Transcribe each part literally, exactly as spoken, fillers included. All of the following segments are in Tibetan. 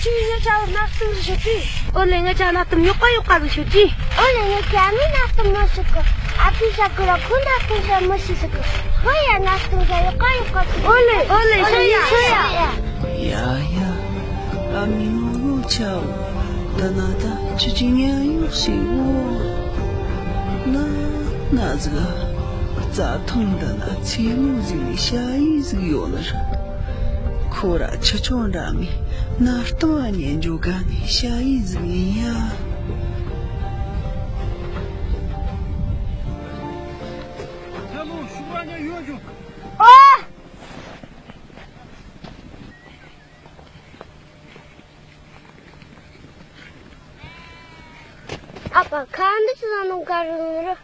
ཁྱོད་ངའི་ཆ་བ་ནག་ཏུམ་ཟིག་ཤོད་དྲི། ཨོ་ལེ། ངའི་ཆ་ནག་ཏུམ་ཉོག་པ་ཉོག་པ་ཟིག་ཤོད་དྲི། ཨོ་ལེ། ངའི་ཆ་མི་ནག་ཏུམ་མི་ཤོད་གི། ཨ་ཕའི་ཤ་གི་ར་ཁོ་ནག་ཏུམ་ཤ་མི་ཤི་ཟིག་གི། ཁོ་ཡ་ནག་ཏུམ་ཤ་ཡོག་ག་ཡོག་ག་ཟིག་ཨོ་ལེ། ཨོ་ལེ། ཤོད་ཡ། ཤོད་ཡ། ཡ་ཡ། ཨ་མའི་ངོ་ལོ་ཆ་བོ། ད་ན་ད་ཁྱོད་ཀྱི་ཉལ་ཡོག་ཤིག་འོ། ན་ན་ཟིག་རྩྭ་ཐང་འདི་ན་མཚེ་མོ་ཟིག་ནས་ཞ་ཡི་ཟིག་ཡོད་ནི་ར། ཁོ་ར་ཁྱི་ཆོ་འདྲ་མི་ནར་སྟོང་ཨ་ཉན་འཇོ་ག་ནི་ཞ་ཡི་ཟིག་ཡིན་ཡ། ཨ་ཕ། ཁ་འདི་ཆི་ཟ་ནོ་ག་རུ་རུ།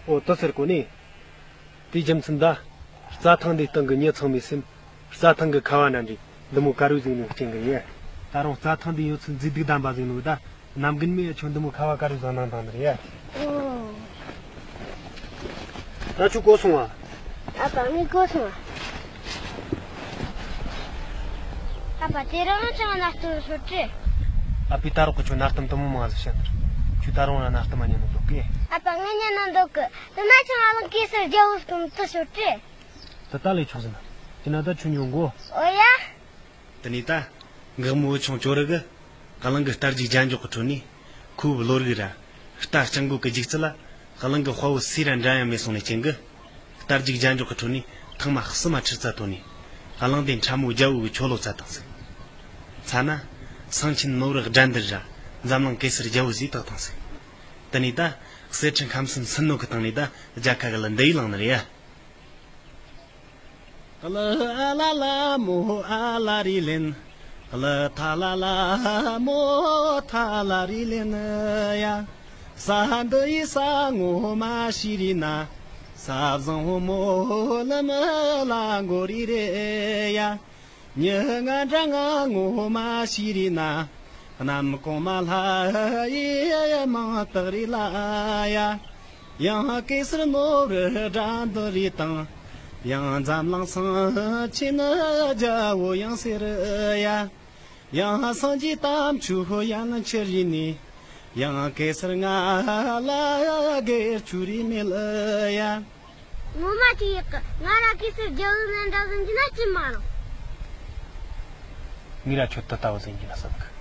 ཨོ་དེ་ཟེར་གོ་ནི། དེའི་རྒྱུ་མཚན་ད། རྩྭ་ཐང་འདིའི་སྟེང་གི་མྱི་ཚང་མའི་སེམས། རྩྭ་ཐང་གི་ཁ་བ་ན་འདྲ་འདི་མོ་དཀར་བོའི་གཟུགས་ནི་སྐྱེ་གི་ཡིན། ད་རུང་རྩྭ་ཐང་འདི་ཡོད་ཚད་མཛེས་སྡུག་ལྡན་པ་ཟིག་ནོ་ད། ནམ་རྒྱུན་མི་ཡ་ཁྱོད་འདི་མོ་ཁ་བ་དཀར་བོའི་བཟང་ནང་དང་ནི་རེད། ཨོ། ད་ཁྱོད་གོ་སོང་ང་། ཨ་ཕ། ངས་གོ་སོང་ང་། ཨ་ཕ། དེ་རིང་ཅང་ནག་ཏུམ་ཤོད་དྲི། ཨ་ཕས་ད་རོག་གི་ཁྱོད་ནག་ཏུམ་དུ་མོ་མང་ཟིག་བཤད་ནི་རེད། ཁྱོད་ད་རུང་ར་ནག་ཏུམ་མ་ཉན་ནོ་འདུག་གི། ཨ་ཕ། ངས་ཉན་ནོ་འདུག་གི། དེ་ན་ཅང་ཨ་ལང་གེ་སར་རྒྱལ་བོ་སྐུ་མདུན་ཤོད་དྲི། དེ་ད་ལས་ཆོག་ཟིན་ན། དེ་ན་ད་ཁྱོད་ཉོན་གོ། ཨོ་ཡ། དེ་ནས་ད། འགག་མོ་ཆུང་ཅོ་རི་གི། གླིང་གི་རྟ་རྒྱུག་རྒྱན་འཇོག་གི་ཁྲོད་ནས། ཁོའི་བློ་རིག་ར། རྟ་རྐྱང་རྒོད་གི་རྒྱུག་ཚུལ་ལ། གླིང་གི་དཔའ་བོ་སུ་ར་འདྲ་ཡང་མེད་སོང་ནས་རྐྱེན་གི། རྟ་རྒྱུག་རྒྱན་འཇོག་གི་ཁྲོད་ནས་ཐེངས་མ་གསུམ་མ་ཁྲིར་རྩ་ཐོན་ནས། གླིང་ལྡན་ཁྲ་མོ་རྒྱལ་བོ་གི་ཆོ་ལོ་རྩ་བཏང་ཟིག་ཚ་ན། སེང་ཆེན་ནོར་བུ་དགྲ་འདུལ་ར། འཛམ་གླིང་གེ་སར་རྒྱལ་བོ་ཟིག་བཏགས་བཏང་ཟིག་དེ་ནས་ད། གསེར་ཁྲི་ཁམས་གསུམ་སུན་ནོ་གི་སྟེང་ནས་ད། རྒྱལ་ཁ་གི་ལ་འདི་ཡི་ལང་ནི་རེད་ཡ། ལ་ཨ་ལ་ལ་མོ་ཨ་ལ་རི་ལེན། ལ་ཐ་ལ་ལ་མོ་ཐ་ལ་རི་ལེན་ཡ། ས་འདི་ཡི་ས་ངོ་མ་ཤི་རི་ན། ས་བཟང་བོ་མོ་ལ་མ་ལ་མགོ་རི་རེ་ཡ། ཉི་ང་འདྲ་ང་ངོ་མ་ཤི་རི་ན། གནམ་གོང་མ་ལྷ་ཡི་མང་སྟག་རི་ལ་ཡ། ཡང་གེ་སར་ནོར་བུ་དགྲ་འདུལ་རི་དང་། ཡང་འཛམ་གླིང་སེང་ཆེན་རྒྱལ་བོ་ཡང་ཟེར་ཡ། ཡང་སངས་རྒྱས་དམ་ཆོས་ཡན་ཆད་རི་ནས། ཡང་གེ་སར་ང་ལ་སྒེར་གྱུར་རི་མེད་ཡ། ངོ་མ་ཅིག་ཡག་གི། ང་ར་གེ་སར་རྒྱལ་བོ་ནི་འདྲ་ཟིན་གྱི་ན་ཅི་མ་རུང་། ངས་ར་ཁྱོད་དེ་ལྟ་བུ་ཟིན་གྱི་ན་བསམ་གི།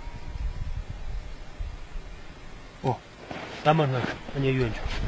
ཨོ། ད་མར་སྔ་གི་ཨ་ཉེ་ཡོད་འཇོག